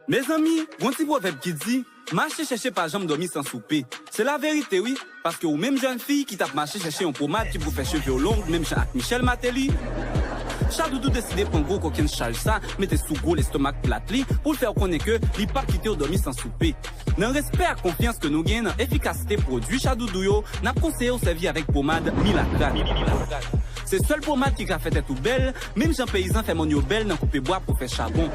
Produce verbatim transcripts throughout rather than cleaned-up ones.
Mezanmi, gon ti pwovèb ki di, mache chèche pa janm dòmi san soupe. Se laverite wi, paske ou menm jèn fi ki t ap mache chèche yon pomad ki pou fè cheve w long menm jan ak Michel Martelly, Chadoudou deside pran gwo kokenn chaj sa, mete sou gwo lestomak plat li pou l fè w konnen ke li p ap kite w dòmi san soupe. Nan respè ak konfyans ke nou genyen nan efikasite pwodui Chadoudou yo, n ap konseye w sèvi avèk pomad Milacrane. Se sèl pomad ki ka fè tèt ou bèl, menm jan peyizan fè mòn yo bèl nan koupe bwa pou fè chabon.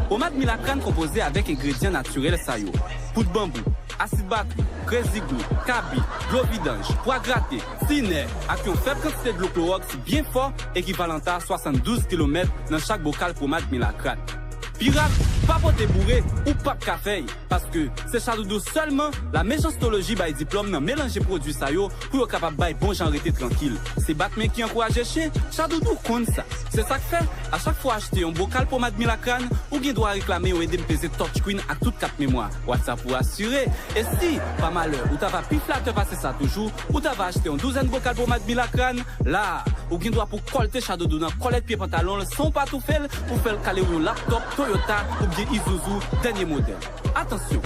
Pomad Milacrane konpoze avèk engredyan natirèl sa yo: poud banbou, asid batri, crazy glue, kabi, dlo vidanj, pwa grate, tinè, ak yon fèb kantite dlo klowòks byen fò, ekivalan ta swasanndouz kilomèt nan chak bokal pomad Milacrane. Pi rap, pa pote boure, ou p ap ka fè y, paske se Chadoudou sèlman Lamejanstoloji bay diplòm nan melanje pwodui sa yo pou yo kapab bay bon jan rete trankil. Se bat men ki ankouraje chen, Chadoudou konn sa. Se sa k fè, a chak fwa w achte yon bokal pomad Milacrane, ou gen dwa reklame yon ede m peze touchscreen ak tout kat memwa WhatsApp ou asire. E si, pa malè, ou ta va pi flatè pase sa toujou, ou ta va achte yon douzèn bokal pomad Milacrane, la a, ou gen dwa pou kòlte Chadoudou nan kòlèt pye pantalon l san w pa toufe l, pou fè l kale w yon laptòp Toyota oubyen Isuzu dènye modèl. Atansyon!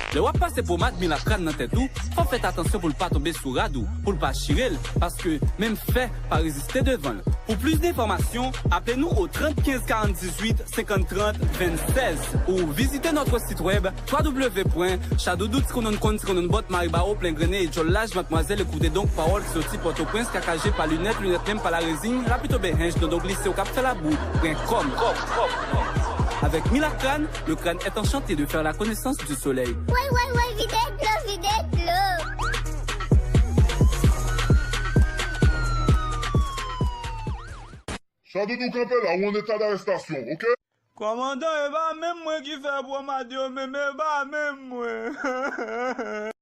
Lè w ap pase pomad Milacrane nan tèt ou, fò w fè atansyon pou l pa tonbe sou rad ou, pou l pa chire l, paske menm fè pa reziste devan l. Pou plis enfòmasyon, aple nou o trant kenz karant dizuit senkant trant vennsèz ou vizite notre site web w w w pwen chadoudou ti konnonn konn ti konnonn bòt mari bawo plen grennen e djòl laj madmwazèl ekoute donk pawòl ki soti Pòtoprens kakaje pa linèt linèt menm pa larezin lapli tonbe henj dondonk lise w k ap fè labou pwen kòm. Avec Milacrane, le crâne est enchanté de faire la connaissance du soleil. Woy, woy, woy, vide dlo, vide dlo. Chadoudou kanpe la ou an eta darestasyon, oke? Kòmandan, e pa menm mwen ki fè pomad yo menm, e pa menm.